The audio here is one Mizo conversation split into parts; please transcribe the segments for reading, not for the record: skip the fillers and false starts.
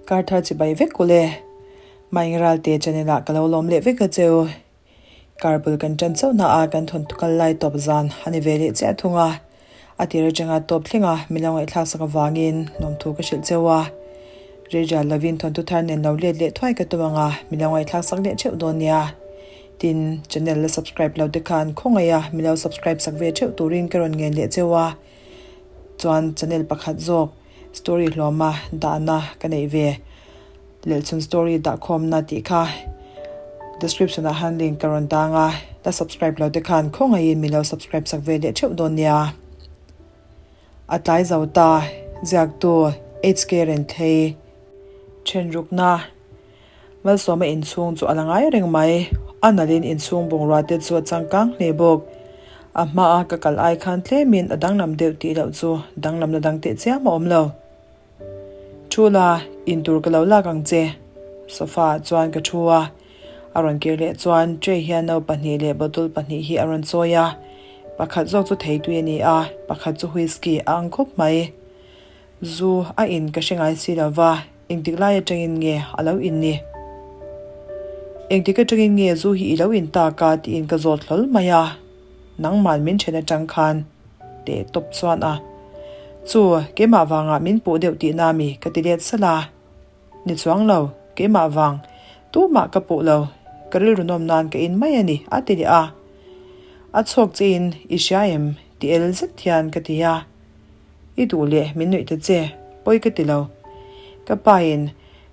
Kar thar chibai vek kul e. Maingiralte channel ah ka lo lawm leh vek a cheu. Kar bul kan tan chauh na a kan thawn kal lai tawp zan a ni ve leh chiah thung a. A tir atanga tawp thleng a min lo ngaihthlak sak avangin lawmthu ka hrilh cheu a. Reijal lovin thawnthu thar nen lo let leh thuai ka tum ang a min lo ngaihthlak sak leh theuh dawn nia. Tin, channel la subscribe lo te khan khawngaih a min lo subscribe sak ve theuh turin ka rawn ngen leh cheu a. Chuan channel pakhat zawk story hlawma dahna ka neih ve lehchhun story dahkhawmna tih kha description ah han link ka rawn tang a, la subscribe lo te khan khawngaihin min lo subscribe sak ve leh theuh dawn nia. A tlai zo ta ziaktu HK Renthei thenrukna. Malsawma inchhung chu a la ngai reng mai. A nalhin inchhung bungrua te chu a changkang hle bawk. A hmaa ka kal ai khan tlemin a danglam deuh tih loh chu danglamna dang teh chiam a awm lo. Thu la, intur ka lo lak ang che. Sofa ah chuan ka thu a. A rawn kir leh chuan tray hian no pahnih leh bottle pahnih hi a rawn chawi a. Pakhat zawk chu theitui a ni a, pakhat chu whisky a ang khawp mai. Zu a in ka hre ngai si lo va, engtik lai atangin nge a lo in ni? Engtik atangin nge zu hi i lo in tak a tiin ka zawt hlawl mai a, nangman min then atang khan teh tawp chuan a. Chu, keimah vangah min puh deuh tihna mi ka ti let salh a. Ni chuang lo, keimah vang, tumah ka puh lo, ka rilru nawm nan ka in mai a ni a ti leh a. A chhawk chiin i hria em? ti el zet hian ka ti a. I duh leh min nuih ta che, pawi ka ti lo. Ka pa in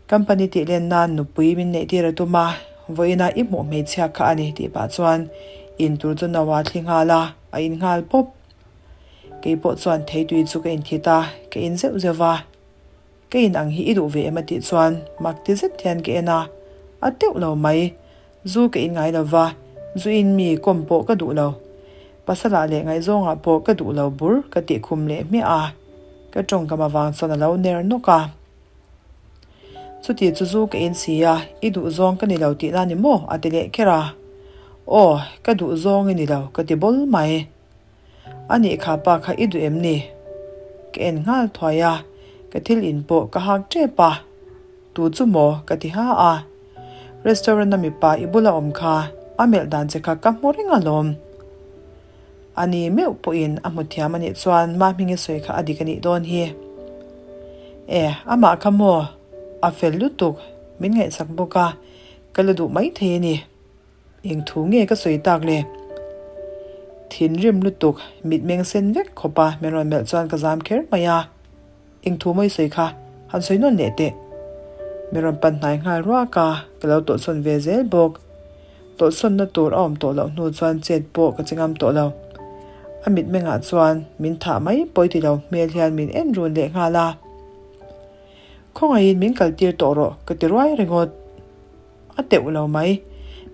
company tih len nan nupui min neih tir a tum a, vawiina i hmuh hmeichhia kha a ni tih pah chuan in tur chu no a thli nghal a, a in nghal pawp. Kei pawh chuan theitui chu ka inthit a, ka in zeuh zeuh va. Ka in ang hi i duh ve em a tih chuan mak ti zet hian ka en a, a teuh lo mai. Zu ka in ngai lo va, zu in mi kawm pawh ka duh lo. Pasalah leh ngaihzawngah pawh ka duh lo bur ka tih khum leh hmiah a, ka tawngkam avang chuan a lo ner nawk a. Chuti chu zu ka in si a, i duh zawng ka ni lo tihna ni maw? a ti leh kher a. Aw, ka duh zawng i ni lo ka ti bawl mai. A nih kha pa kha i duh em ni? Ka en nghal thuai a, ka thil in pawh ka hak tep a. Tu chu maw? ka ti ha a. Restaurant a mipa i bula awm kha a melh dan che kha ka hmu reng alawm. A ni meuh pawhin a hmu thiam a nih chuan Mahmingi sawi kha a dik a nih dawn hi. E, amah kha maw? A fel lutuk, min ngaihsak bawk a, ka la duh maithei a ni. Eng thu nge ka sawi tak le? Thinrim lutuk, mitmeng sen vek khawp a min rawn melh chuan ka zam kher mai a. Eng thu maw i sawi kha? Han sawi nawn leh teh. Min rawn pan hnai nghal ruak a, ka lo tawlhsawn ve zel bawk. Tawlhsawnna tur a awm tawh loh hnu chuan chet pawh ka che ngam tawh lo. A mitmengah chuan min thah mai pawi ti lo hmel hian min en run leh nghal a. Khawngaihin min kaltir tawh rawh ka ti ruai ringawt. A teuh lo mai.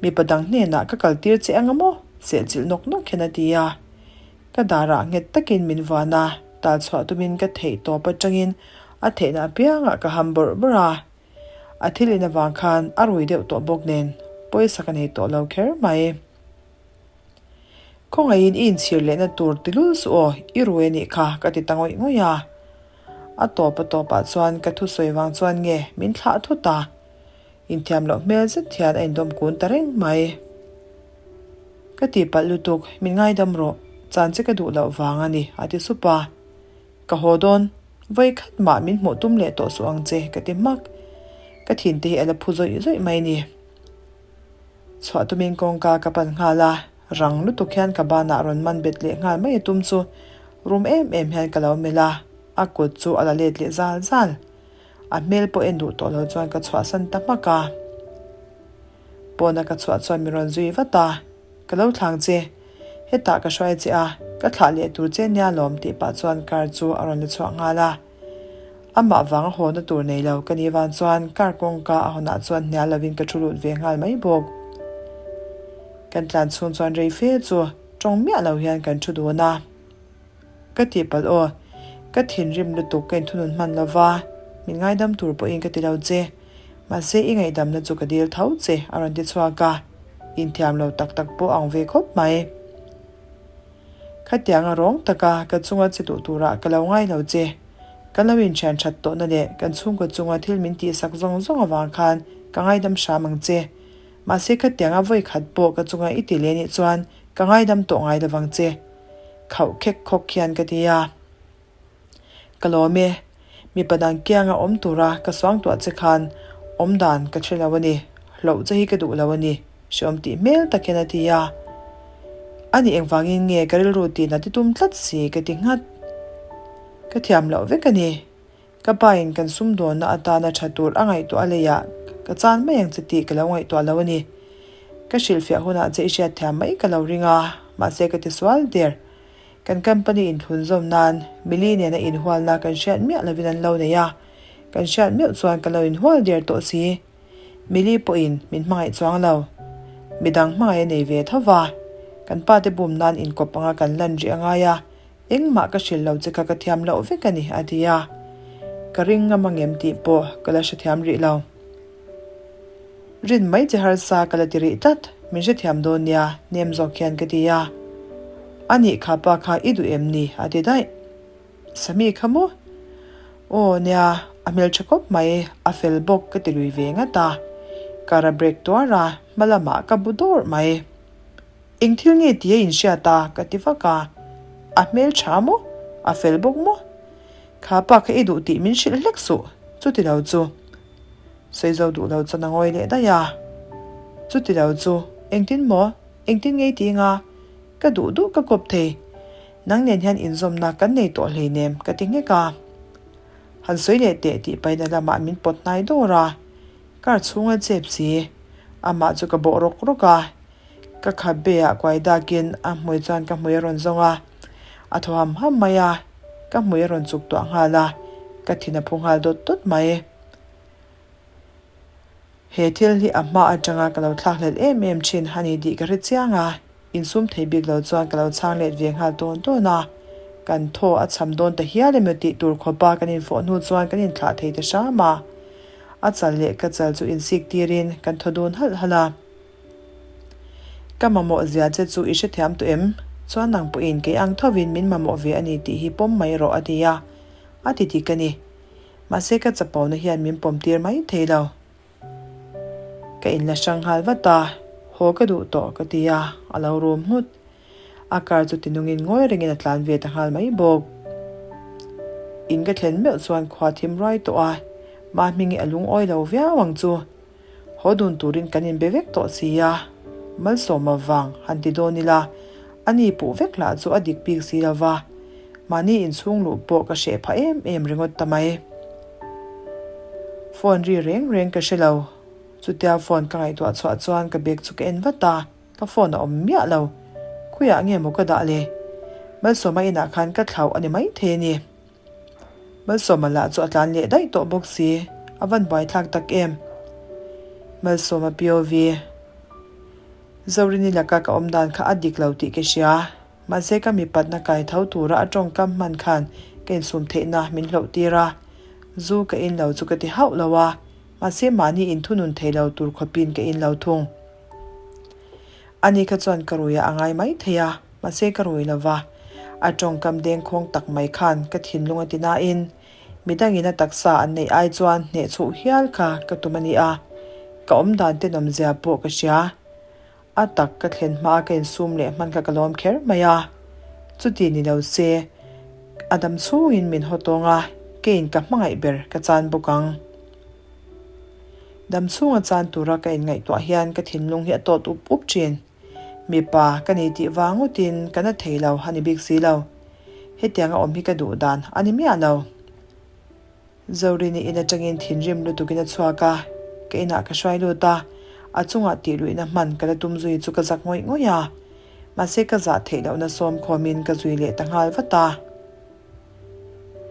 Mipa dang hnenah ka kal tir che anga maw? Sehchilh nawk nawk hian a ti a. Ka darah nghet takin min vuan a, tal chhuah tumin ka theih tawp atangin a theihna apiangah ka ham bawrh bawrh a. A thil in avang khan a rui deuh tawh bawk nen pawisa ka nei tawh lo kher mai. Khawngaihin i inchhir lehna tur ti lul suh aw, i rui a nih kha ka ti ta ngawih ngawih a. A tawp a tawpah chuan ka thusawi vang chuan nge min thlah thut a. Inthiam loh hmel zet hian a indawm kun ta reng mai. Ka tihpalh lutuk, min ngaidam rawh, chan che ka duh loh vang a ni, a ti sup a. Ka haw dawn, vawi khat mah min hmuh tum leh tawh suh ang che, ka ti hmak. Ka thin te hi a la phu zawih zawih mai ni. Chhuah tumin kawngka ka pan nghal a, rang lutuk hian ka banah rawn man bet leh nghal mai a tum chu rum em em hian ka lo melh a, a kut chu a la let leh zal zal. A hmel pawh en duh tawh lo chuan ka chhuahsan ta hmak a. Pawna ka chhuah chuan min rawn zui vat a, Ka lo thlang che, hetah ka hruai che a, ka thlah leh tur che nia lawm tih pah chuan car chu a rawn la chhuak nghal a. Amah vanga hawna tur nei lo ka nih vang chuan car kawngka a hawnah chuan hnial lovin ka thu lut ve nghal mai bawk. Kan tlan chhung chuan rei fe chu tawng miah lo hian kan thu dun a. Ka tihpalh aw, ka thinrim lutuk ka inthunun hman lo va, min ngaidam tur pawhin ka ti lo che. Mahse i ngaihdamna chu ka dil tho che a rawn ti chhuak a, inthiam lo tak tak pawh ang ve khawp mai. Khatianga rawng taka ka chunga che duh turah ka lo ngai lo che. Kan lo inṭhian ṭhat tawhna leh kan chhungkaw chunga thil min tihsak zawng zawng avang khan ka ngaidam hram ang che. Mahse khatianga vawi khat pawh ka chunga i ti leh nih chuan ka ngaidam tawh ngai lovang che. Khauh khek khawk hian ka ti a. Ka lawm e. Mipa dang kianga awm tura ka suangtuah che khan awm dan ka hre lo a ni. Hloh che hi ka duh lo a ni, hreawm tih hmel tak hian a ti a. Ani engvangin nge ka rilru tihna ti tum tlat si ka ti nghat. Ka thiam loh vek a ni. Ka pain kan sumdawnna atana tha tur a ngaihtuah a leiah ka chan mai ang che tih ka lo ngaihtuah lo a ni. Ka hrilhfiah hunah che i hriatthiam mai ka lo ring a, mahse ka ti sual der. Kan company inthlunzawm nan Millie nena inhualna kan hriat miah lovin an lo nei a, kan hriat meuh chuan ka lo inhual der tawh si. Millie pawhin min hmangaih chuang lo. Midang hmangaih a nei ve tho va, kan pa te bum nan inkawp anga kan lan rih a ngai a, engmah ka hrilh lo che kha ka thiam loh vek a ni, a ti a. Ka ring ngam angem tih pawh ka la hrethiam rih lo. Rin mai che harsa ka la ti rih tlat, min hrethiam dawn nia, nem zawk hian ka ti a. A nih kha pa kha i duh em ni? a ti daih. Sami kha maw? Aw nia, a hmeltha kawp mai, a fel bawk ka ti lui ve ngat a. Car a brake tuar a, hma lamah ka bu dawrh mai. Eng thil nge tih a inhriat a? ka ti vak a. A hmeltha maw? A fel bawk maw? Kha pa kha i duh tih min hrilh hlek suh, chuti lo chu. Sawi zo duh lo chuan a ngawi leh daih a. Chuti lo chu, engtin maw? Engtin ngei ti nga? Ka duh duh ka kawp thei. Nang nen hian inzawmna kan nei tawh hleinem ka ti nghek a. Han sawi leh teh tih paina lamah min pawt hnai dawr a. Car chhunga chep si. Amah chu ka bawh rawk rawk a. Ka khabe ah kuai dakin a hmui chuan ka hmui a rawn zawng a, a thaw ham ham mai a, ka hmui a rawn chuk tuah nghal a, ka thin a phu nghal dawt dawt mai. He thil hi a hma atanga ka lo thlak hlelh em em thin a ni tih ka hre chiang a, insum thei bik lo chuan ka lo chhang let ve nghal tawn tawn a, kan thaw a cham dawn ta hial emaw tih tur khawpa kan infawh hnu chuan kan inthlah thei ta hram a, a chal leh ka chal chu insik tirin kan thaw dun halh halh a. Ka mamawh zia che chu i hrethiam tawh em? Chuan nang pawhin kei ang thovin min mamawh ve a ni tih hi pawm mai rawh a ti a, a ti dik a ni. Mahse ka chapona hian min pawm tir mai thei lo. Ka inla hrang nghal vat a, haw ka duh tawh ka ti a, a lo rum nghut. A car chu tinungin ngawi rengin a tlan ve ta nghal mai bawk. In ka thlen meuh chuan khua thim ruai tawh a, Mahmingi a lungawi lo viau ang chu. Haw dun turin kan inbe vek tawh si a, Malsawma vang han ti dawn ila, ani puh vek lah chu a dik bik si lo va, mahni inchhung luh pawh ka hreh phah em em ringawt ta mai. Phone ri reng reng ka hre lo, chutia phone ka ngaihtuah chhuah chuan ka bag chu ka en vat a, ka phone a awm miah lo, khawiah nge maw ka dah le? Malsawma inah khan ka thlauh a ni maithei a ni. Malsawma lah chu a tlan leh daih tawh bawk si, a van buaithlak tak em? Malsawma POV. Zorini laka ka awm dan kha a dik lo tih ka hria, mahse ka mipatna kai tho tura a tawngkam hman khan ka insum theihna min hloh tir a, zu ka in lo chu ka ti hauh lo a, mahse mahni inthunun thei lo tur khawpin ka in lo thung. Ani kha chuan ka ruiah a ngai mai thei a, mahse ka rui lo va. A tawngkam dengkhawng tak mai khan ka thinlung a ti nain, midangin a taksa an neih ai chuan hnehchhuh hial kha ka tum a ni a, ka awmdan tenawmzia pawh ka hria. A tak ka thlen hmaa ka insum leh hman kha ka lawm kher mai a. Chuti ni lo se, a dam chhungin min haw tawng a, keiin ka hmangaih ber ka chan bawk ang. Dam chhunga chan tura ka inngaihtuah hian ka thinlung hi a tawt up up thin. Mipa ka ni tih vang ngawtin ka na thei lo a ni bik si lo. Hetianga awm hi ka duh dan a ni miah lo. Zorini in atangin thinrim lutukin a chhuak a, ka inah ka hruai lut a, a chungah tihluihna hman ka la tum zui chu ka zak ngawih ngawih a. Mahse ka zah theih lohna sawm khawmin ka zui leh ta nghal vat a.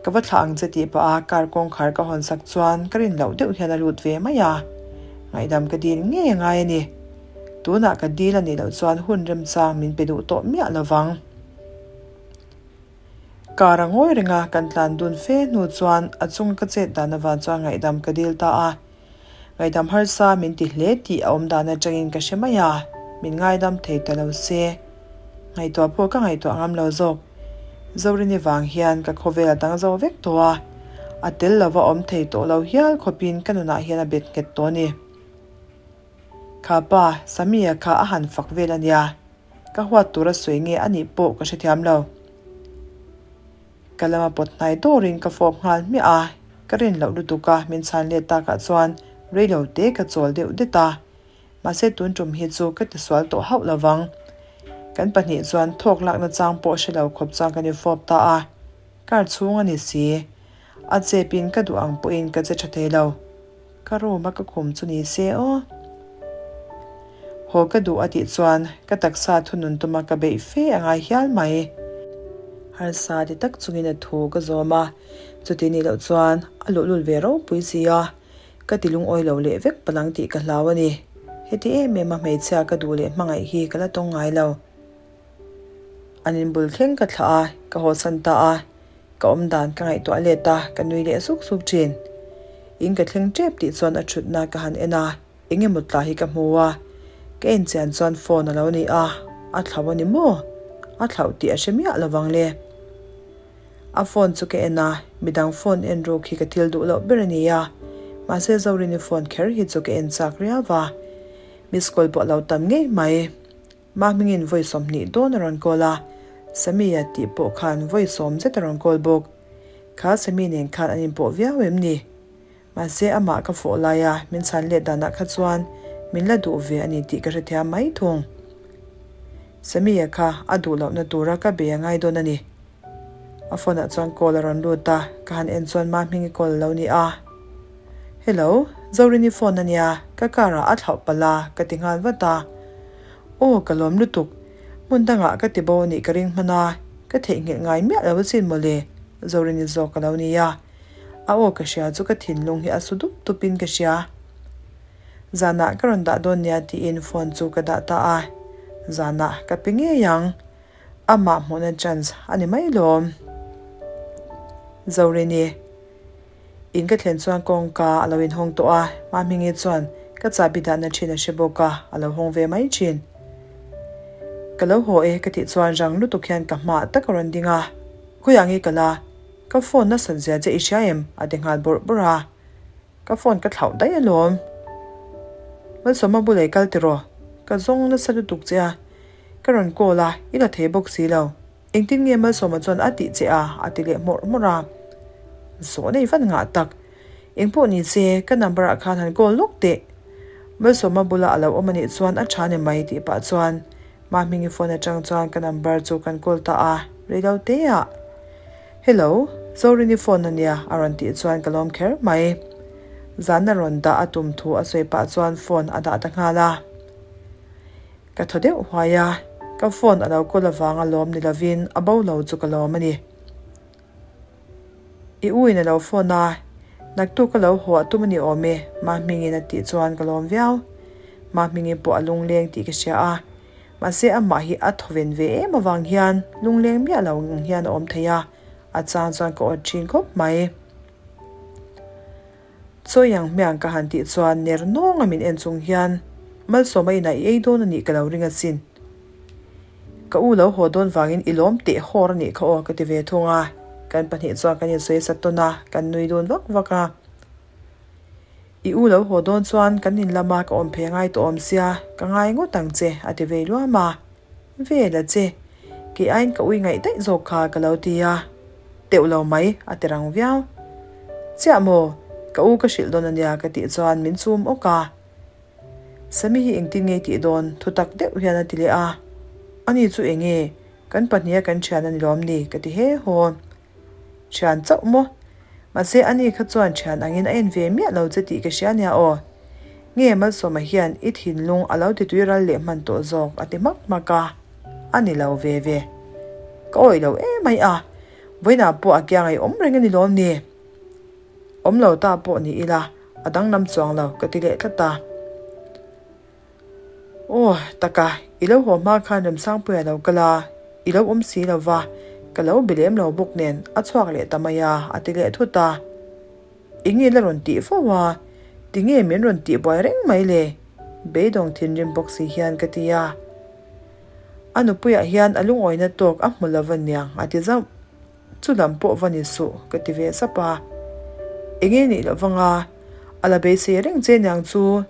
Ka va thlah ang che tih pah a car kawngkhar ka hawn sak chuan ka rin loh deuh hian a lut ve mai a, ngaihdam ka dil ngei a ngai a ni. Tunah ka dil a nih loh chuan hun remchang min pe duh tawh miah lo vang. Car a ngawi reng a, kan tlan dun fe hnu chuan a chunga ka chet dan avang chuan ngaihdam ka dil ta a. Ngaihdam harsa min ti hle tih a awm dan atangin ka hre mai a, min ngaidam thei ta lo se. Ngaihtuah pawh ka ngaihtuah ngam lo zawk. Zorini vang hian ka khawvel a dang zo vek tawh a. A tel lova awm thei tawh lo hial khawpin ka nunah hian a bet nghet tawh a ni. Kha pa, Samia kha a han fak vel a nia. Ka huat tur a sawi nge a nih pawh ka hrethiam lo. Ka lama pawt hnai dawrin ka fawp nghal hmiah a, ka rin loh lutuk a min chhan let takah chuan rei lo te ka chawl deuh det a. Mahse tun tum hi chu ka tisual tawh hauh lovang. Kan pahnih chuan thawk lakna chang pawh hre lo khawp chuan kan infawp ta a. Kar chhung a ni si. A chepin ka duh ang pawhin ka che tha thei lo. Ka room a ka khum chu ni se aw. Haw ka duh a tih chuan ka taksa thunun tuma ka beih fe a ngai hial mai. Harsa ti tak chungin a thu ka zawm a, chuti nih loh chuan a luhlul ve ropui si a, ka ti lungawi lo leh vek palang tih ka hlau a ni. Heti em em a hmeichhia ka duh leh hmangaih hi ka la tawng ngai lo. An inbul thleng ka thlah a, ka hawsan ta a. Ka awm dan ka ngaihtuah let a, ka nui leh zuk zuk thin. In ka thleng tep tih chuan a thutna ka han en a, eng emaw tla hi ka hmu a. Ka en chian chuan phone a lo ni a, a thlauh a ni maw? A thlauh tih a hre miah lo vang le. A phone chu ka en a, midang phone en ruk hi ka thil duh loh ber a ni a, mahse Zorini phone kher hi chu ka en chak riau va. Miss call pawh a lo tam ngei mai. Mahmingin vawi 20 dawn a rawn call a, Sammy-a tih pawh khan vawi sawm zet a rawn call bawk. Kha Sammy nen khan an inpawh viau em ni? Mahse amah ka fawh lai a, min chhan let danah kha chuan min la duh ve a ni tih ka hrethiam mai thung. Sammy-a kha a duh lohna tura ka be a ngai dawn a ni. A phone ah chuan call a rawn lut a, ka han en chuan Mahmingi call a lo ni a. Hello, Zorini phone a nia, ka car ah a thlauh palh a, ka ti nghal vat a. Aw, ka lawm lutuk. Hmun dangah ka ti bo a nih ka ring hman a, ka theihnghilh ngai miah lo asin mawle, Zorini zawk a lo ni a. A aw ka hria chu ka thinlung hi a su dup dup in ka hria. Zanah ka rawn dah dawn nia tiin phone chu ka dah ta a, zanah ka pe ngei ang. Amah hmuhna chance a ni mai lawm. Zorini, In ka thlen chuan kawngka a lo inhawng tawh a, Mahmingi chuan ka chahbi dahna thin a hre bawk a, a lo hawng ve mai thin. Ka lo haw e ka tih chuan rang lutuk hian ka hmaah tak a rawn ding a, Khawiah nge ka la? Ka phone nasat zia che i hria em? a ti nghal bawrh bawrh a. Ka phone ka thlauh daih alawm. Malsawma bulei kal tiraw? Ka zawng nasa lutuk che a, ka rawn call a, i la thei bawk si lo. Engtin nge Malsawma chuan a tih che a? a ti leh hmawrh hmawrh a. Zawh nei van ngah tak. Engpawh ni se, ka number ah khan han call lawk teh. Malsawma bula a lo awm anih chuan a tha ni mai tih pah chuan Mahmingi phone atang chuan ka number chu kan call ta a, reilo te ah. Hello, Zorini phone a nia a rawn tih chuan ka lawm kher mai. Zan a rawn dah a tum thu a sawi pah chuan phone a dah ta nghal a. Ka thaw deuh huai a, ka phone a lo call avanga lawm ni lovin a bo lo chu ka lawm a ni. I u in a lo phone a, naktuk ka lo haw a tum a ni awm e, Mahmingin a tih chuan ka lawm viau. Mahmingi pawh a lungleng tih ka hria a, mahse amah hi a thawven ve em avang hian lungleng miah lo ang hian a awm thei a, a chang chuan ka awt thin khawp mai. Chawi ang hmiang ka han tih chuan ner nawng a min en chung hian Malsawma inah i ei dawn a nih ka lo ring asin. Ka u lo haw dawn vangin i lawm teh hawr a nih kha aw ka ti ve thung a, kan pahnih chuan kan insawi sat tawn a, kan nui dun vak vak a. I u lo haw dawn chuan kan in lama ka awm phei ngai tawh awm sia, ka ngai ngawt ang che a ti vei luam a. Vel a che, kei aiin ka ui ngaih daih zawk kha ka lo ti a, teuh lo mai a ti rang viau. Chiah maw, ka u ka hrilh dawn a nia ka tih chuan min chum awk a. Sami hi engtin nge tih dawn thu tak deuh hian a ti leh a, ani chu eng nge kan pahniha kan thian a ni lawm ni ka ti he haw. Thian chauh maw? Mahse ani kha chuan thian angin a en ve miah lo che tih ka hria nia aw. Nge Malsawma hian i thinlung a lo ti tui ral leh hman tawh zawk a ti hmak hmak a, a ni lo ve ve. Ka awih lo emai a, vawiinah pawh a kiang ei awm reng a ni lawm ni? Awm lo ta pawh ni ila a danglam chuang lo ka ti leh tlat a. Aw, taka, i lo haw hma khan Remsangpuia lo kal a, i lo awm si lo va, ka lo be lem lo bawk nen a chhuak leh ta mai a, a ti leh thut a. Eng nge la rawn tih fo a? Tinge min rawn tih buai reng mai le? Beidawng thinrim bawk si hian ka ti a. A nupuiah hian a lungawina tawk a hmu lo va niang a ti zauh. Chu lam pawh va ni suh ka ti ve sap a. Enge nih loh vanga a la beisei reng che niang chu.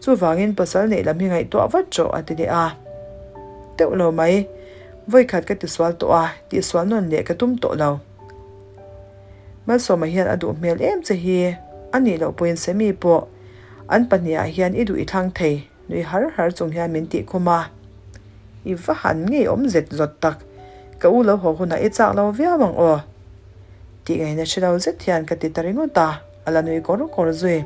Chuvangin pasal neih lam hi ngaihtuah vat rawh a ti leh a. Teuh lo mai, vawikhat ka tisual tawh a, tihsual nawn leh ka tum tawh lo. Malsawma hian a duh hmel em che hi, a nih loh pawhin Semi pawh an pahnihah hian i duh i thlang thei, nui har har chung hian min tih khum a. I va han ngei awm zet zawt tak, ka u lo haw hunah i chak lo viau ang aw. Tih ngaihna hre lo zet hian ka ti ta ringawt a, a la nui kawr kawr zui.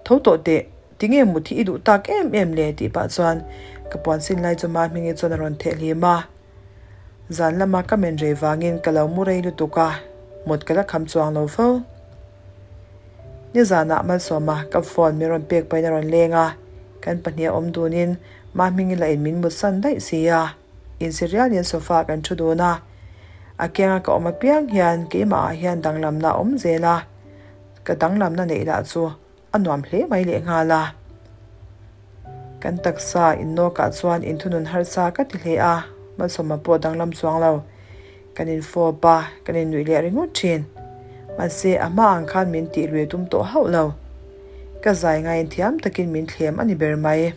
Tho tawh teh, tinge mut hi i duh tak em em le tih pah chuan ka puan sin lai chu Mahmingi chuan a rawn theh hlim a. Zan lama ka men rei vangin ka lo mu rei lutuk a, mut ka la kham chuang lo fo. Nizanah Malsawma ka phone min rawn pek pahin a rawn leng a, kan pahniha awm dunin Mahmingi lah in min mut san daih si a, insi rialin sofa ah kan thu dun a. A kianga ka awm apiang hian keimah ah hian danglamna a awm zel a, ka danglamna neih lah chu a nuam hle mai lehnghal a. Kan taksa innawkah chuan inthunun harsa ka ti hle a, Malsawma pawh danglam chuang lo. Kan infawp a, kan innuih leh ringawt thin. Mahse, a hma ang khan min tih lui tum tawh hauh lo. Ka zai ngaiin thiam takin min thlem a ni ber mai.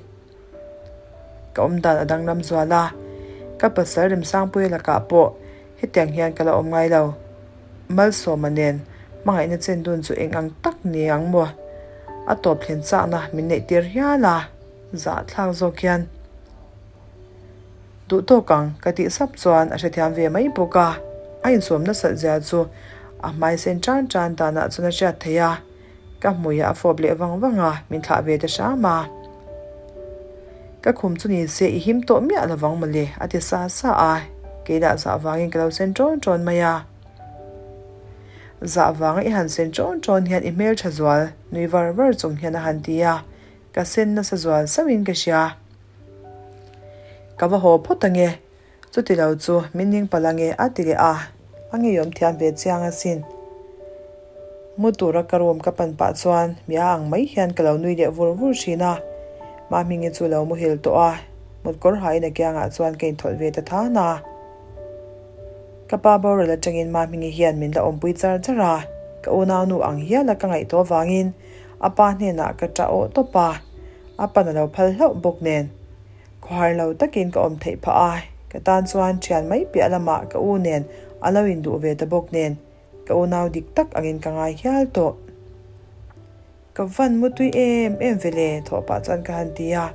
Ka awmdan a danglam zual a, ka pasal Remsangpuia lakah pawh hetiang hian ka la awm ngai lo. Malsawma nen hmangaihna chen dun chu eng ang tak ni ang maw? A tawp thlen chakna min neih tir hial a, zahthlak zawk hian duh tawk ang ka tih sap chuan a hrethiam ve mai bawk a, a insawm nasat zia chu a hmai sen tan tan danah chuan a hriat theih a. Ka hmuiah a fawp leh vang vang a, min thlah ve ta hram a. Ka khum chu ni se i him tawh miah lo vang mawle, a ti sa sa a, kei lah zah vangin ka lo sen ṭawn ṭawn mai a. Zah vanga i han sen ṭawn ṭawn hian i hmelṭha zual, nui var var chung hian a han ti a, ka sen nasa zual sauhin ka hria. Ka va haw phawt ange, Chuti lo chu min ning palh ange a ti leh a, a ngeiawm thiam ve chiang asin. Mu tura ka room ka pan pah chuan mi a ang mai hian ka lo nui leh vur vur thin a, Mahmingi chu lo muhil tawh a, mutkawr hain a kiangah chuan ka inthawlh ve ta than a. Ka pa boral atangin Mahmingi hian min la awmpui char char a, ka unaunu ang hiala ka ngaihtuah vangin a pa hnenah ka ṭah awh tawp a, a pan a lo phal hlauh bawk nen. Khawhar lo takin ka awm theih phah a, ka tan chuan thian mai piah lamah ka u nen a lo induh ve ta bawk nen, ka unau dik tak angin ka ngai hial tawh. Ka van mutui em em ve le, thawh pah chuan ka han ti a.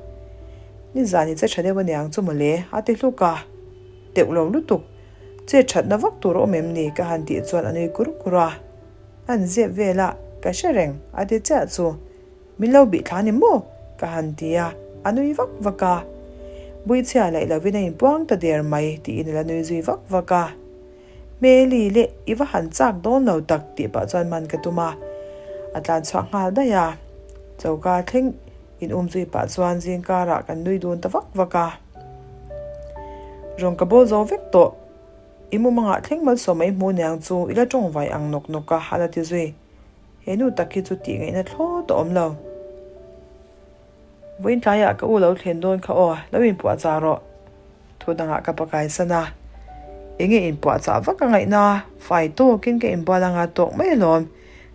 Nizan i che tha deuh aniang chu mawle, a ti hluk a. Teuh lo lutuk, che thatna vak tur a awm em ni? ka han tih chuan a nui kur kur a. An zep vel a, ka hre reng, a ti chiah chu. Min lo bih thla ni maw? ka han ti a, a nui vak vak a. Buichhia laih lovin a inpuang ta der mai tiin a la nui zui vak vak a. Hmeli leh i va han chak dawn lo tak tih pah chuan man ka tum a, a tlan chhuak nghal daih a. Choka thleng in um zui pah chuan zingkarah kan nui dun ta vak vak a. Rawng ka bawl zo vek tawh, i mumangah thleng malsawm mai hmu niang chu i la tawng vai ang nawk nawk a, a la ti zui. He nu tak hi chu tih ngaihna thlawt a awm lo. Vawiin tlaiah ka u lo thlen dawn kha aw, lo inpuahchah rawh. Thu dangah ka pakai san a. Enge inpuahchah vak a ngaihna, fai tawkin ka inbual anga tawk mai alawm.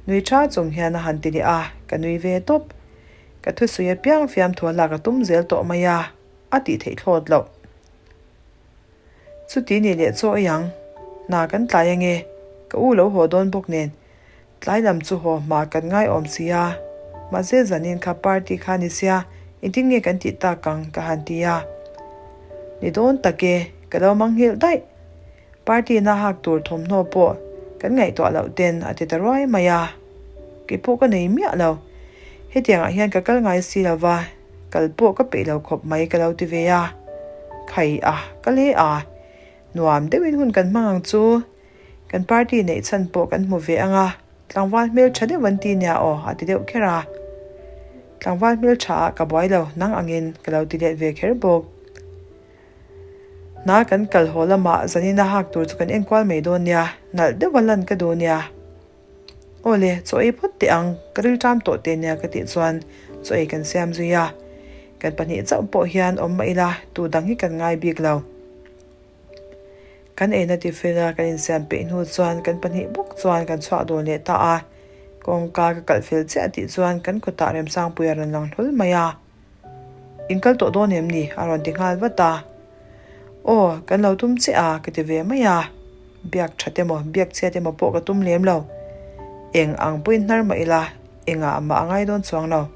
Nui tha chung hian a han ti leh a, ka nui ve tawp. Ka thusui apiang fiamthu a lak a tum zel tawh mai a, a tih theih thlawt loh. Chuti ni leh chaw ei ang, hna kan tlai ange, ka u lo haw dawn bawk nen. Tlai lam chu haw hma kan ngai awm si a, mahse zanin kha party kha ni sia engtin nge kan tih tak ang ka han ti a. Ni dawn tak e, ka lo mang nghilh daih. Party na hak tur thawmhnaw pawh kan ngaihtuah loh ten a ti ta ruai mai a. Kei pawh ka nei miah lo. Hetiangah hian ka kal ngai si lo va, kal pawh ka peih lo khawp mai ka lo ti ve a. Khai a, ka le a. Nuam deuhin hun kan hmang ang chu. Kan party neih chhan pawh kan hmu ve ang a, tlangval hmel tha deuh an ti nia aw a ti deuh kher a. Tlangval hmel tha ah ka buai lo, nang angin ka lo ti let ve kher bawk. Hna kan kal haw lamah zanin a hak tur chu kan enkual mai dawn nia, nalh deuh a lan ka duh nia. Aw le, chaw ei phawt teh ang, ka rilṭam tawh teh nia ka tih chuan chaw ei kan siam zui a. Kan pahnih chauh pawh hian awm mah ila, tu dang hi kan ngai bik lo. Kan eina tifel a kan insiam peih hnu chuan kan pahnih bawk chuan kan chhuak dawn leh ta a. Kawngka ka kalh fel chiah tih chuan kan kawtah Remsangpuia rawn lang hlawl mai a. In kal tawh dawn em ni? a rawn ti nghal vat a. Aw, kan lo tum chiah a, ka ti ve mai a. Biak that emaw, biak chhiat emaw pawh ka tum lem lo. Eng ang pawhin hnar mah ila, engah mah a ngai dawn chuang lo.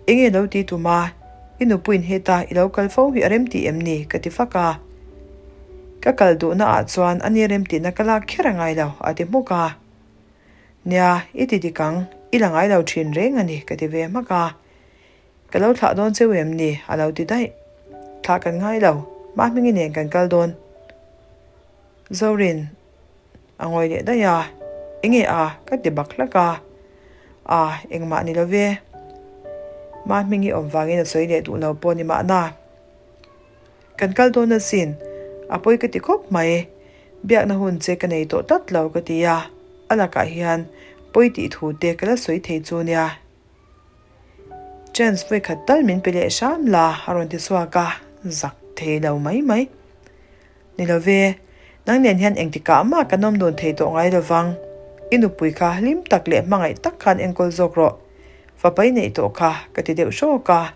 Enge lo ti tum a, i nupuiin heta i lo kal fo hi a rem tih em ni? ka ti fak a. Ka kal duhna ah chuan a ni rem tihna ka lak kher a ngai lo, a ti hmuk a. Nia, i ti dik ang, i la ngai lo thin reng a ni, ka ti ve hmak a. Ka lo thlah dawn cheu em ni? a lo ti daih. Thlah kan ngai lo, Mahmingi nen kan kal dawn. Zorin a ngawi leh daih a, Enge a? ka ti bak hlak a. A, engmah ni lo ve. Mahmingi awm vangin a sawi leh duh lo pawh ni mahna. Kan kal dawn asin, a pawi ka ti khawp mai. Biakna hun che ka nei tawh tlat lo ka ti a, a lakah hian pawi tih thu te ka la sawi thei chu nia. Chance vawikhat tal min pe leh hram la a rawn ti chhuak a, zak thei lo mai mai. Ni lo ve, nang nen hian engtikah mah kan awm dun thei tawh ngai lo vang. I nupui kha hlim tak leh hmangaih tak khan enkawl zawk rawh. Fapa i neih tawh kha ka ti deuh hrawk a.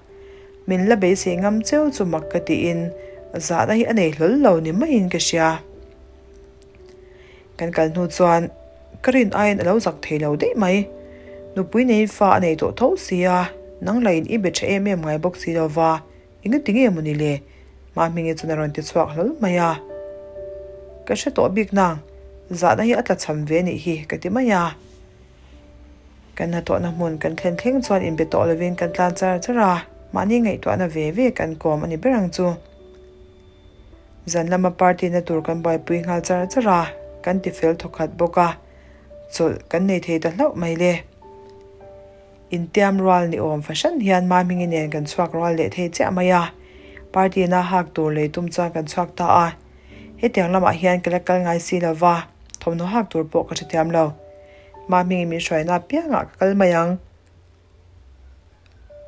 Min la beisei ngam cheu chu mak ka tiin zahna hi a nei hlawl lo ni maiin ka hria. Kan kal hnu chuan ka rin aiin a lo zak thei lo daih mai. Nupui nei fa a nei tawh tho si a, nang lain i be tha em em ngai bawk si lo va, engati nge maw ni le? Mahmingi chuan a rawn ti chhuak hlawl mai a. Ka hre tawh bik nang, zahna hi a tla cham ve nih hi ka ti mai a. Kan hnathawhna hmun kan thlen thleng chuan inbe tawh lovin kan tlan char char a, mahni ngaihtuahna ve ve kan kawm a ni ber ang chu. Zan lama party na tur kan buaipui nghal char char a, kan ti fel thawkhat bawk a, chawlh kan nei thei ta hlauh mai le. Intiam rual ni awm fahran hian Mahmingi nen kan chhuak rual leh thei chiah mai a, party na hak tur lei tum chuan kan chhuak ta a. Hetiang lamah hian ka la kal ngai si lo va, thawmhnaw hak tur pawh ka hrethiam lo. Mahmingi min hruaina apiangah ka kal mai ang.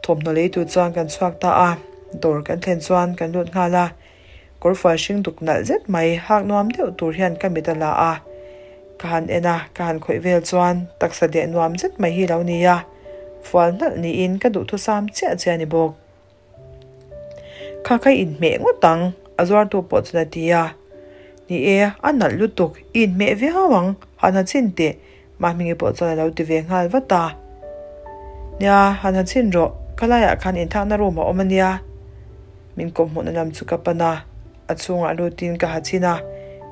Thawmhnaw lei tur chuan kan chhuak ta a, dawr kan thlen chuan kan lut nghal a, kawrfual hring duk nalh zet mai hak nuam deuh tur hian ka mit a la a, ka han en a, ka han khawih vel chuan taksa deh nuam zet mai hi lo ni a, fual nalh niin ka duhthusam chiah chiah a ni bawk. Kha kha i inhmeh ngawt ang, a zuartu pawh chuan a ti a. Ni e, a nalh lutuk, i inhmeh viau ang, han ha chhin teh, Mahmingi pawh chuan a lo ti ve nghal vat a. Nia, han ha chhin rawh, ka laiah khan inthakna room a awm a nia. Min kawhhmuhna lam chu ka pan a, a chhungah lutin ka ha chhin a,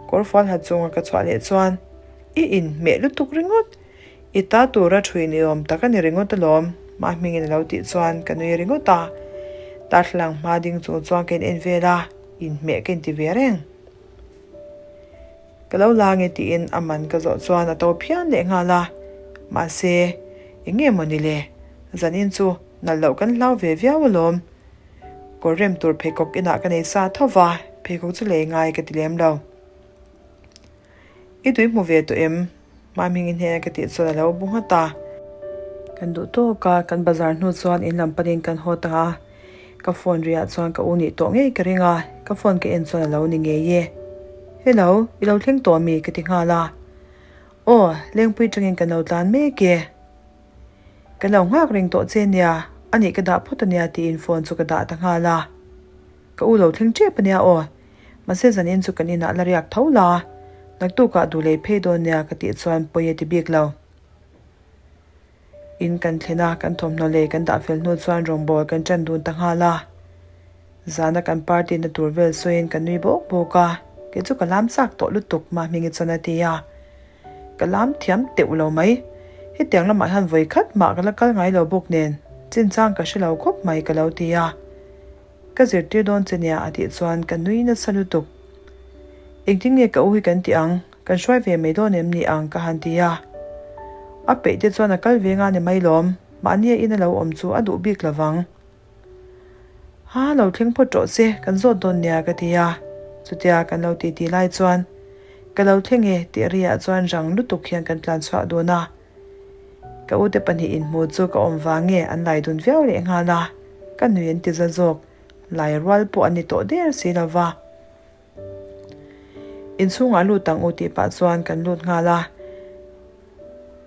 kawrfual ha chunga ka chhuah leh chuan, I inhmeh lutuk ringawt, I ta tura thui ni awm tak a ni ringawt alawm, Mahmingin a lo tih chuan ka nui ringawt a. Darthlalang hma ding chung chuan ka in en vel a, inhmeh ka inti ve reng. Ka lo la nge tiin a man ka zawh chuan a to phian leh nghal a. Mahse, eng nge maw ni le? Zanin chu nalh loh kan hlau ve viau alawm. Kawr rem tur pheikhawk inah ka nei sa tho va, pheikhawk chu lei ngai ka ti lem lo. I tui hmu ve tawh em? Mahmingi hnena ka tih chuan a lo bu nghat a. Kan duh tawk a, kan bazar hnu chuan in lam panin kan haw ta a. Ka phone riah chuan ka u nih tawh ngei ka ring a, ka phone ka en chuan a lo ni ngei e. Hello, i lo thleng tawh mi? ka ti nghal a. Aw, Lengpui tangin kan lo tlan mek e. Ka lo nghak reng tawh che nia, a nih ka dah phawt a nia tiin phone chu ka dah ta nghal a. Ka u lo thleng tep a nia aw. Mahse zanin chu kan inah la riak tho la, naktukah duh lei phei dawn nia ka tih chuan pawi a ti bik lo. In kan thlen a, kan thawmhnaw lei kan dah fel hnu chuan rawngbâwl kan ṭan dun ta nghal a. Zana kan party na tur vel sawiin ka nui bawk bawk a, kei chu ka lam chak tawh lutuk Mahmingi chuan a ti a. Ka lam thiam teuh lo mai. Hetiang lamah hian vawi khat mah ka la kal ngai lo bawk nen chinchang ka hre lo khawp mai ka lo ti a. Ka zirtir dawn che nia a tih chuan ka nui nasa lutuk. Engtin nge ka u hi kan tih ang, kan hruai ve mai dawn em ni ang ka han ti a. A peih te chuan a kal ve nga ni mai lawm, mahni a in a lo awm chu a duh bik lovang. Ha lo thleng phawt rawh se, kan zawt dawn nia ka ti a. Chutia kan lo titi lai chuan ka lo thleng e tih riah chuan rang lutuk hian kan tlan chhuah dun a. Ka ute pahnih inhmu chu ka awm vang nge an lai dun viau leh nghal a, ka nui an ti za zawk, lai rual pawh an ni tawh der si lo va. Inchhungah lut ang u tih pah chuan kan lut nghal a.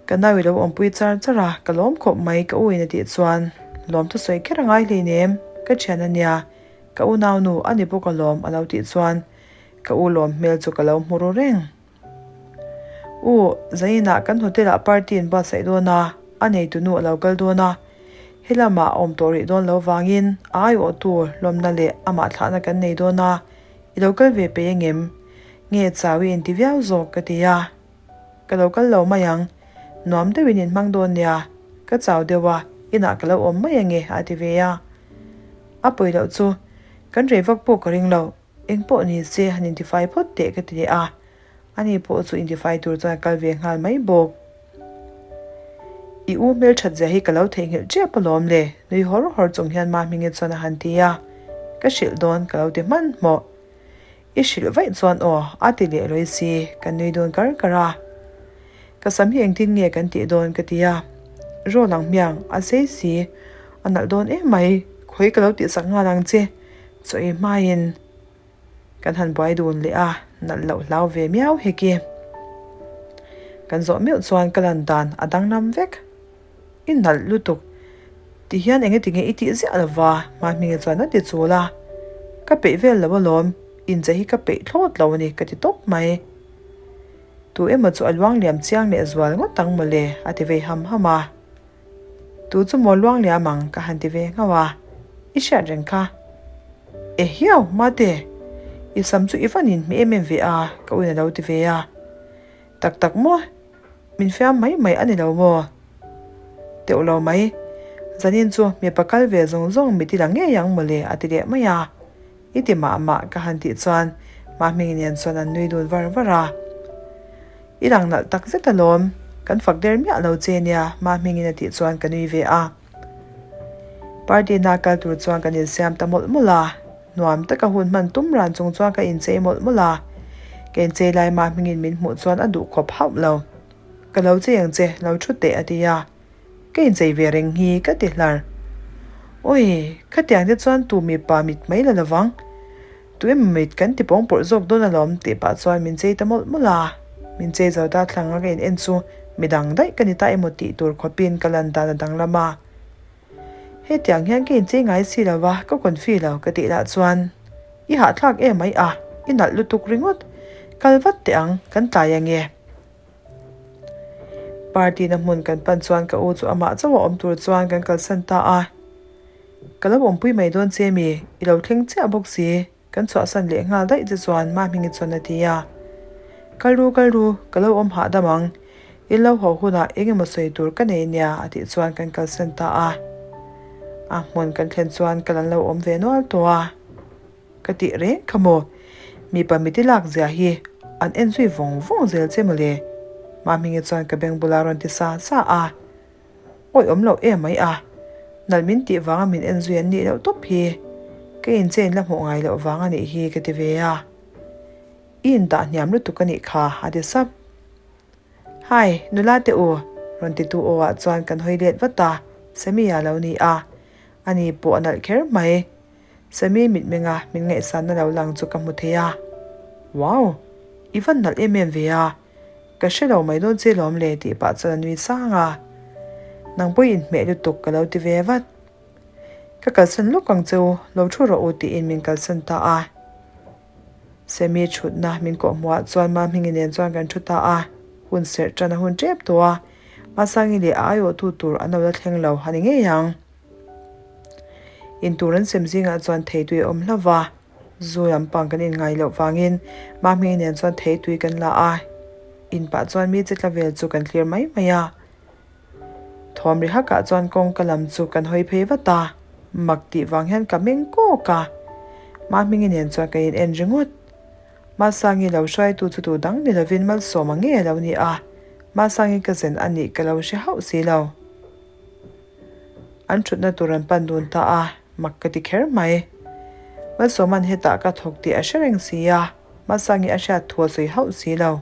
Ka nau i lo awmpui char char a, ka lawm khawp mai ka u in a tih chuan lawm thusawi kher a ngai hleinem, ka thian a nia, ka unau nu a ni bawk alawm a lo tih chuan ka u lawm hmel chu ka lo hmu ru reng. U, zainah kan hotel ah party an buatsaih dawn a, a neitu nu a lo kal dawn a, helamah a awm tawh rih dawn lo vangin a aiawhtu lawmna leh amah thlahna kan nei dawn a, i lo kal ve peih engem? Nge chau i inti viau zawk ka ti a. Ka lo kal lo mai ang, nuam deuhin in hmang dawn nia, ka chau deuh a, inah ka lo awm mai ange a ti ve a. A pawi loh chu, kan rei vak pawh ka ring lo, eng pawh ni se han intifai phawt teh ka ti leh a, ani pawh chu intifai tur chuan a kal ve nghal mai bawk. I u hmelthat zia hi ka lo theihnghilh tep alawm le, nui hawr hawr chung hian Mahmingi chuan a han ti a, ka hrilh dawn ka lo ti hmanhmawh. I hrilh vaih chuan aw, a ti leh lawi si, kan nui dawn kar kar a. Ka sam hi engtin nge kan tih dawn ka ti a. Rawl ang hmiang, a sei si, a nalh dawn em mai, khawi ka lo tihsak nghal ang che, chaw ei hmaiin kan han buai dun leh a, nalh loh hlau ve miau hek i. Kan zawh meuh chuan ka lan dan a danglam vek. I nalh lutuk. Ti hian enge tinge i tih ziah lova Mahminga chuan a ti chul a. Ka peih vel lo alawm, inchei hi ka peih thlawt lo a ni ka ti tawp mai. Tu emaw chu a luang liam chiang leh zual ngawt ang mawle a ti vei ham ham a. Tu chu maw luang liam ang ka han ti ve nghauh a, i hriat reng kha. Ehiau Mate, i sam chu i van inhmeh em em ve a ka uin a lo ti ve a. Tak tak maw? Min fiam mai mai a ni lo maw? Teuh lo mai. Zanin chu mipa kal ve zawng zawng mi ti la ngei ang mawle a ti leh mai a. I ti mah mah ka han tih chuan Mahmingi nen chuan an nui dun var var a. I lang nalh tak zet alawm, kan fak der miah lo che nia Mahmingin a tih chuan ka nui ve a. Party na kal tur chuan kan insiam ta mawlh mawlh a, nuam taka hun hman tum ran chung chuan ka inchei mawlh mawlh a. Ka inchei lai mah hmingin min hmuh chuan a duh khawp hauh lo. Ka lo chei ang che, lo thu teh a ti a. Ka inchei ve reng hi ka ti hlar. Awi, khatiang te chuan tu mipa mit mai la lovang. Tu emaw mit kan ti pawng pawrh zawk dawn alawm tih pah chuan min chei ta mawlh mawlh a. Min chei zo ta thlang a ka in en chu midang daih ka ni ta emaw tih tur khawpin ka lan dan a danglam a. Hetiang hian ka inchei ngai si lo va, ka confi lo ka tih lah chuan i hahthlak em mai a, i nalh lutuk ringawt. Kal vat teh ang, kan tlai ange. Party na hmun kan pan chuan ka u chu amah chauh a awm tur chuan kan kalsan ta a. Ka lo awmpui mai dawn che mi, i lo thleng chiah bawk si, kan chhuahsan leh nghal daih che chuan Mahmingi chuan a ti a. Kal ru kal ru, ka lo awm hahdam ang, in lo haw hunah eng emaw sawi tur ka nei nia a tih chuan kan kalsan ta a. A hmun kan thlen chuan kal an lo awm ve nual tawh a. Ka tih reng kha maw? Mipa miti lak zia hi an en zui vawng vawng zel che mawle Mahmingi chuan ka beng bulah rawn ti sa sa a. Awi awm loh em mai a, nalh min tih vanga min en zui an nih loh tawp hi. Ka inchein la hmuh ngai loh vang a nih hi ka ti ve a. I indah hniam lutuk a nih kha a ti sap. Hi, nula te u, rawn titu aw ah chuan kan hawi let vat a, Sammy a lo ni a. Ani pawh a nalh kher mai. Sammy mitmenga min ngaihsanna lo lang chu ka hmu thei a. Wow! I van nalh em em ve a. Ka hre lo mai dawn che lawm le tih pah chuan a nui sang a. Nang pawh i inhmeh lutuk ka lo ti ve vat. Ka kalsan lawk ang che u, lo thu rawh u tiin min kalsan ta a. Sammy thutna min kawh hmuhah chuan Mahmingi nen chuan kan thu ta a. Hun serh tan a hun tep tawh a, Masangi leh a aiawhtu tur an lo la thleng lo a ni ngei ang. Intur an sem zingah chuan theitui a awm hlauh va. Zu lampang kan inngai loh vangin Mahmingi nen chuan theitui kan la a, in pah chuan mi che tla vel chu kan thlir mai mai a. Thawm ri hakah chuan kawngka lam chu kan hawi phei vat a, mak tih vang hian ka meng kawk a. Mahmingi nen chuan kan in en ringawt. Masangi lo hruaitu chu tu dang ni lovin Malsawma nge a lo ni a, Masangi ka zen a nih ka lo hre hauh si lo. An thutna tur an pan dun ta a, mak ka ti kher mai. Malsawma'n hetah ka thawk tih a hre reng si a, Masangi a hriat thu a sawi hauh si lo.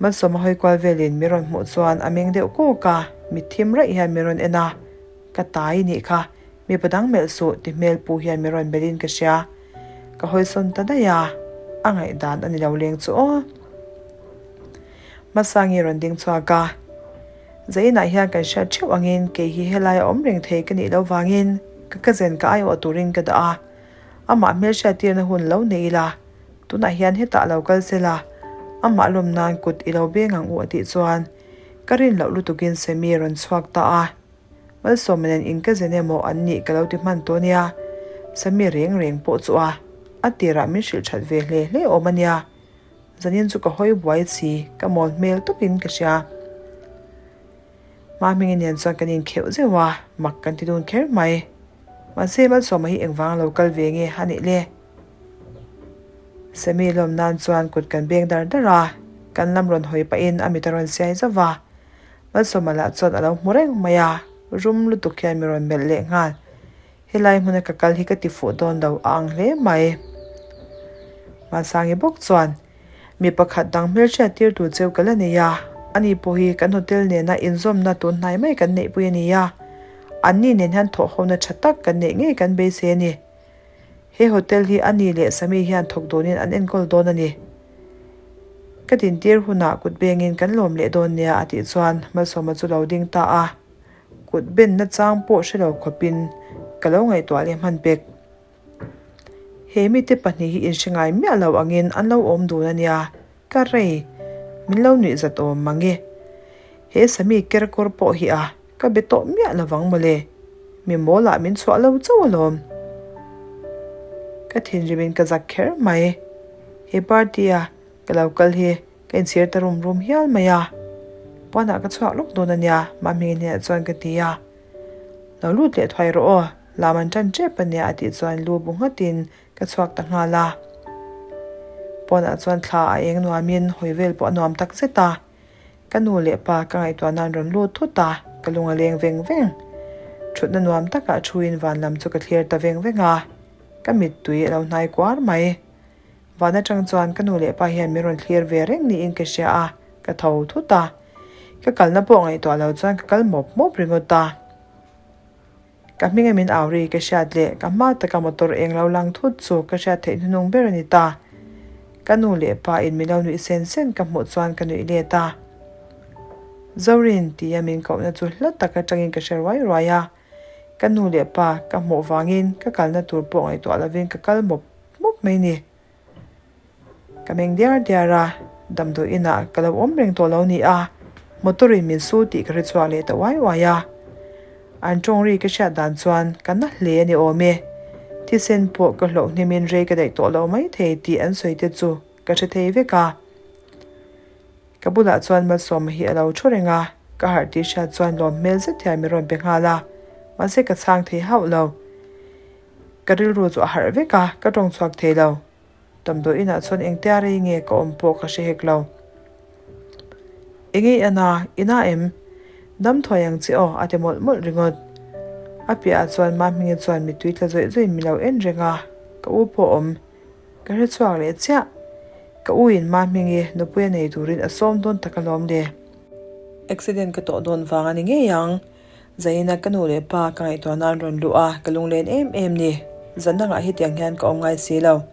Malsawma hawi kual velin mi rawn hmuh chuan a meng deuh kawk a, mit thim raih hian mi rawn en a, Ka tai nih kha, mipa dang melh suh ti hmel pu hian mi rawn belhin ka hria. Ka hawi sawn ta daih a. A ngaihdan a ni lo leng chu aw. Hmasangi rawn ding chhuak a. Zainah hian kan hriat theuh angin kei hi helai a awm reng thei ka nih loh vangin ka cousin ka aiawh turin ka dah a. Amah hmelhriat tirna hun lo nei ila, tunah hian hetah a lo kal sel a, amah lawm nan kut i lo beng ang u a tih chuan ka rin loh lutukin Sammy a rawn chhuak ta a. Malsawma nen in cousin emaw an nih ka lo ti hman tawh nia, Sammy reng reng pawh chu a a tirah min hrilh that ve hle hle awm a nia. Zanin chu ka hawi buai si, ka mawl hmel tawpin ka hria. Hma hmingi nen chuan kan inkheuh zeuh a, mak kan ti dun kher mai. Mahse Malsawma hi engvang lo kal ve nge a nih le? Sammy lawm nan chuan kut kan beng dar dar a, kan lam rawn hawi pahin a mit a rawn siai zauh va. Malsawma lah chuan a lo hmu reng mai a, rum lutuk hian mi rawn melh leh nghal. Helai hmuna ka kal hi ka ti fuh dawn lo a ang hle mai. Hmansangi bawk chuan, Mi pakhat dang hmelhriat tir tur cheu ka la nei a, ani pawh hi kan hotel nena inzawmna tun hnai mai kan neihpui a ni a, anni nen hian thawhhona tha tak kan neih ngei kan beisei a ni. He hotel hi ani leh Sami hian thawk dawnin an enkawl dawn a ni. Ka dintir hunah kut bengin kan lawm leh dawn nia a tih chuan Malsawma chu lo ding ta a. Kut ben nachang pawh hre lo khawpin ka lo ngaihtuah leh hman pek. He mite pahnih hi inhre ngai miah lo angin an lo awm dun a nia, ka rei. Min lo nuih zat awm mang e. He Sami kerkawr pawh hi a, ka be tawh miah lo vang mawle. Mi mawl ah min chhuah lo chauh alawm. Ka thinrimin ka zak kher mai. He party a ka lo kal hi Ka inchhir ta rum rum hial mai a, pawnah ka chhuak lawk dawn a nia, Mahmingi hnenah chuan ka ti a. Lo lut leh thuai rawh aw, lam an ṭan ṭep a nia a tih chuan lu bu nghatin ka chhuak ta nghal a. Pawnah chuan thla a eng nuamin hawi vel pawh a nuam tak zet a. Ka nu leh pa ka ngaihtuah nan rawn lut thut a, ka lung a leng veng veng. Ṭhutna nuam takah ṭhuin van lam chu ka thlir ta veng veng a, ka mittui a lo hnai kuar mai. Van atang chuan ka nu leh pa hian min rawn thlir ve reng niin ka hria a, ka tho thut a. Ka kalna pawh ngaihtuah lo chuan ka kal mawp mawp ringawt a. Ka hminga min au ri ka hriat leh ka hma taka motor eng lo lang thut chu ka hriat theih hnuhnung ber a ni ta. Ka nu leh pa in min lo nuih sen sen ka hmuh chuan ka nuih let a. Zorin tia min kohna chu hla tak atangin ka hre ruai ruai a. Ka nu leh pa ka hmuh vangin ka kalna tur pawh ngaihtuah lovin ka kal mawp mawp mai ni. Ka meng diar diar a, damdawi inah ka lo awm reng tawh lo ni a, motor in min su tih ka hre chhuak leh ta uai uai a. An tawng ri ka hriat dan chuan ka na hle a ni awm e. Thisen pawh ka hlauh hnimin rei ka daih tawh lo mai thei tih an sawi te chu ka hre thei vek a. Ka bulah chuan Malsawma hi a lo thu reng a, ka harh tih hriat chuan lawm hmel zet hian min rawn pe nghal a, mahse ka chhang thei hauh lo. Ka rilru chu a harh vek a, ka tawng chhuak thei lo. Damdawi inah chuan engtia rei nge ka awm pawh ka hre hek lo. Enge i an a, i na em? Dam thuai ang che aw, a ti mawlh mawlh ringawt. A piahah chuan Mahmingi chuan mittui tla zawih zawih min lo en reng a, ka u pawh awm. Ka hre chhuak leh chiah. Ka u in Mahmingi nupui a nei turin a sawm dawn tak alawm le. Accident ka tawh dawn vang a ni ngei ang. Zaina ka nu leh pa ka ngaihtuah nan rawn luh a, ka lunglen em em ni. Zan dangah hetiang hian ka awm ngai si lo.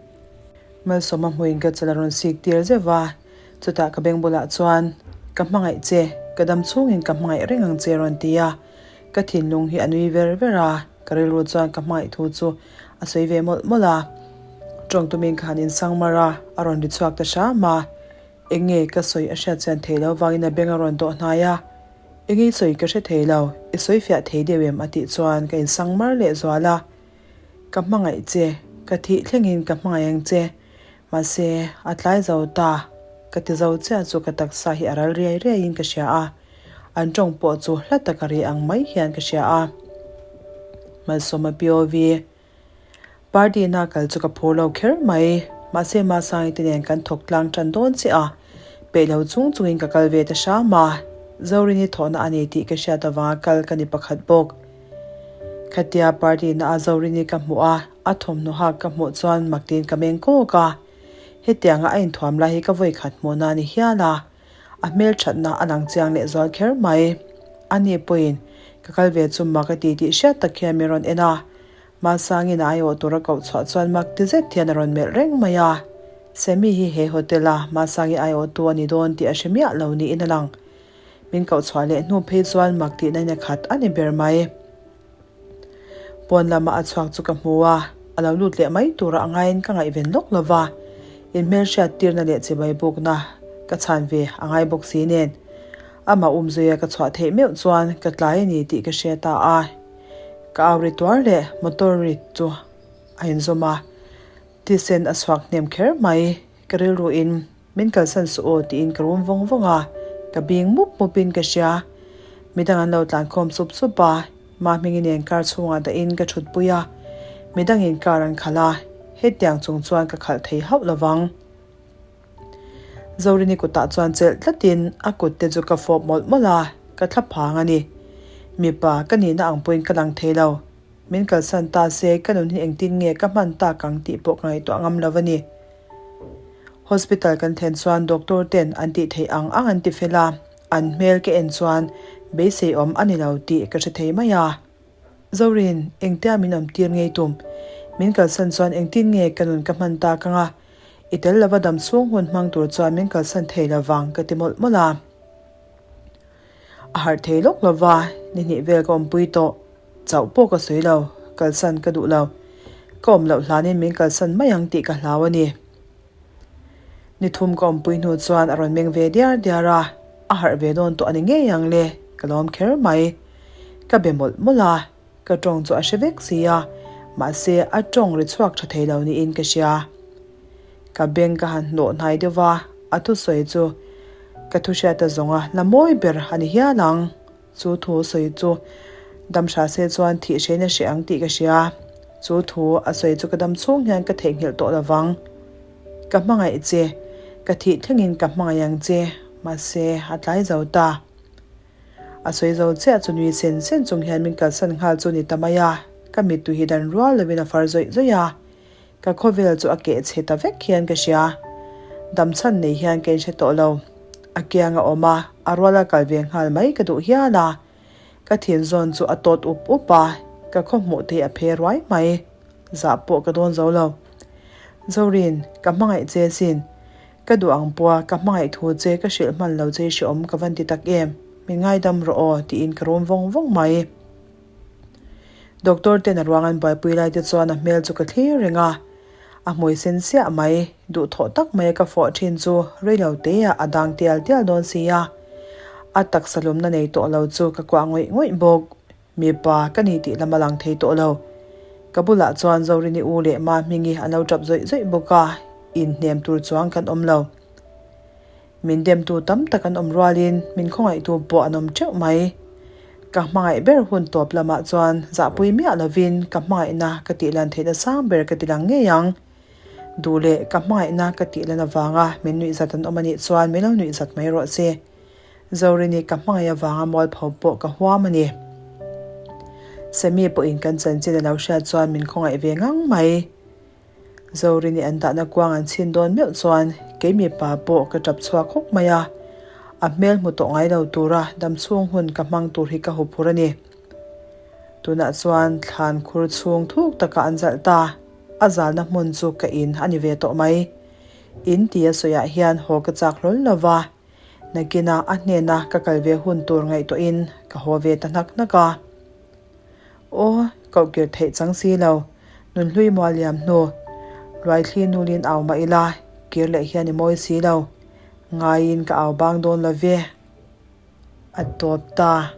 Malsawma hmuin ka chal a rawn sik tir zeuh va, chutah ka beng bulah chuan, Ka hmangaih che, ka dam chhungin ka hmangaih reng ang che a rawn ti a. Ka thinlung hi a nui ver ver a, ka rilru chuan ka hmangaih thu chu a sawi ve mawlh mawlh a. Tawng tumin ka han insang mar a, a rawn ri chhuak ta hram a. Eng nge ka sawi a hriat chian thei lo vangin a beng a rawn dawh hnai a. Eng nge i sawi ka hre thei lo, i sawi fiah thei deuh em a tih chuan ka insang mar leh zual a. Ka hmangaih che, ka thih thlengin ka hmangaih ang che. Mahse, a tlai zo ta, ka ti zo chiah chu ka taksa hi a ral riai riaiin ka hria a. An tawng pawh chu hla taka ri ang mai hian ka hria a. Malsawma POV. Party na kal chu ka phur lo kher mai. Mahse Masangi te nen kan thawk tlang tan dawn chiah a. Peih lo chung chungin ka kal ve ta hram a. Zorini thawhna a ni tih ka hriat avanga kal ka ni pakhat bawk. Khatia party na a Zorini ka hmuh a, a thawmhnaw hak ka hmuh chuan maktiin ka meng kawk a. Hetianga a inthuam lai hi ka vawi khat hmuhna a ni hial a. A hmelthatna a lang chiang leh zual kher mai. Ani pawhin ka kal ve chu mak a ti tih hriat tak hian min rawn en a. Hmasangin a aiawh tur a koh chhuah chuan mak ti zet hian a rawn melh reng mai a. Sammy hi he hotel a Masangi aiawhtu a ni dawn tih a hre miah lo niin a lang. Min koh chhuah leh hnu phei chuan mak tihna in a khat a ni ber mai. Pawn lama a chhuak chu ka hmu a, a lo lut leh mai tura a ngaiin ka ngaihven lawk lo va, inhmelhriat tirna leh chibai bukna ka chhan ve a ngai bawk si nen. Amah umzuia ka chhuah theih meuh chuan ka tlai a ni tih ka hre ta a. Ka au ri tuar leh motor ri chu a inzawm a, thisen a chhuak hnem kher mai, ka rilruin. Min kalsan suh aw tiin ka rum vawng vawng a, ka bing mup mup in ka hria. Midang an lo tlan khawm sup sup a, Mahmingi nen car chhungah dahin ka thut pui a, midangin car an khalh a, hetiang chung chuan ka khalh thei hauh lo vang. Zorini kutah chuan chelh tlatin a kut te chu ka fawp mawlh mawlh a, ka thla phang a ni. Mipa ka nihna ang pawhin ka lang thei lo. Min kalsan ta se ka nun hi engtin nge ka hman tak ang tih pawh ka ngaihtuah ngam lo a ni. Hospital kan thlen chuan doctor ten an tih theih ang ang an ti fel a, an hmel ka en chuan beisei awm a ni lo tih ka hre thei mai a. Zorin, engtia min awm tir ngei tum? Min kalsan chuan engtin nge ka nun ka hman tak ang a? I tel lova dam chhung hun hmang tur chuan min kalsan thei lo vang ka ti mawlh mawlh a. A harh thei lawk lova, ni hnih vel ka awmpui tawh. Chauh pawh ka sawi lo, kalsan ka duh lo. Ka awm loh hlanin min kalsan mai ang tih ka hlau a ni. Ni thum ka awmpui hnu chuan a rawn meng ve diar diar a, a harh ve dawn tawh a ni ngei ang le, ka lawm kher mai. Ka be mawlh mawlh a, ka tawng chu a hre vek si a, mahse a tawng ri chhuak tha thei lo niin ka hria. Ka beng ka han hnawh hnai deuh va, a thusawi chu ka thuhriat a zawng a, la mawi ber a ni hial ang. Chu thu sawi chu dam hra se chuan thih hrein a hreh ang tih ka hria. Chu thu a sawi chu ka dam chhung hian ka theihnghilh tawh lo vang. Ka hmangaih che, ka thih thlengin ka hmangaih ang che, mahse a tlai zo ta. A sawi zo chiah chu nui sen sen chung hian min kalsan nghal chu ni ta mai a, ka mittui hi dan rual lovin a far zawih zawih a. Ka khawvel chu a keh chhe ta vek hian ka hria. Damchhan nei hian ka inhre tawh lo. A kiang a awm a, a ruala kal ve nghal mai ka duh hial a. Ka thin zawn chu a tawt up up a, ka khaw hmuh te a phe ruai mai. Zah pawh ka dawn zo lo. Zorin, ka hmangaih che sin. Ka duh ang pawha ka hmangaih thu che ka hrilh hman lo che hreawm ka van ti tak em. Min ngaidam rawh aw tiin ka rum vawng vawng mai. Doctor ten a ruang an buaipui lai te chuan a hmel chu ka thlir reng a, a hmui sen siah mai, duhthawh tak mai a ka fawh thin chu reilo te ah a dang tial tial dawn si a, a taksa lumna nei tawh lo chu ka kuah ngawih ngawih bawk, mipa ka ni tih lam a lang thei tawh lo. Ka bulah chuan Zorini u leh Ma Hmingi an lo tap zawih zawih bawk a, inhnem tur chuang kan awm lo. Min demtu tam tak an awm rualin min khawngaihtu pawh an awm teuh mai. Ka hmangaih ber hun tawp lamah chuan zahpui miah lovin ka hmangaihna ka tihlan theihna sang ber ka tilang ngei ang. Duh leh ka hmangaihna ka tihlan avanga min nuihzat an awm anih chuan min lo nuihzat mai rawh se. Zorini ka hmangaih avanga mualpho pawh ka huam a ni. Sammy pawhin kan chanchin a lo hriat chuan min khawngaih ve ngang mai. Zorini an dahna kuang an chhin dawn meuh chuan kei mipa pawh ka tap chhuak hawk mai a, a hmel hmu tawh ngai lo tura dam chhung hun ka hmang tur hi ka huphur a ni. Tunah chuan thlan khur chhung thuk takah an zalh ta, a zalna hmun chu ka in a ni ve tawh mai. In tia sawiah hian haw ka chak hlawl lo va, nakinah a hnena ka kal ve hun tur ngaihtuahin ka haw ve ta hnak hnak a. Aw, koh kir theih chang si lo. Nunhlui mual liam hnu. Ruaithli nulin au mah ila, kir leh hian i mawi si lo. Ngaiin ka au bang dawn lo ve. A tawp ta.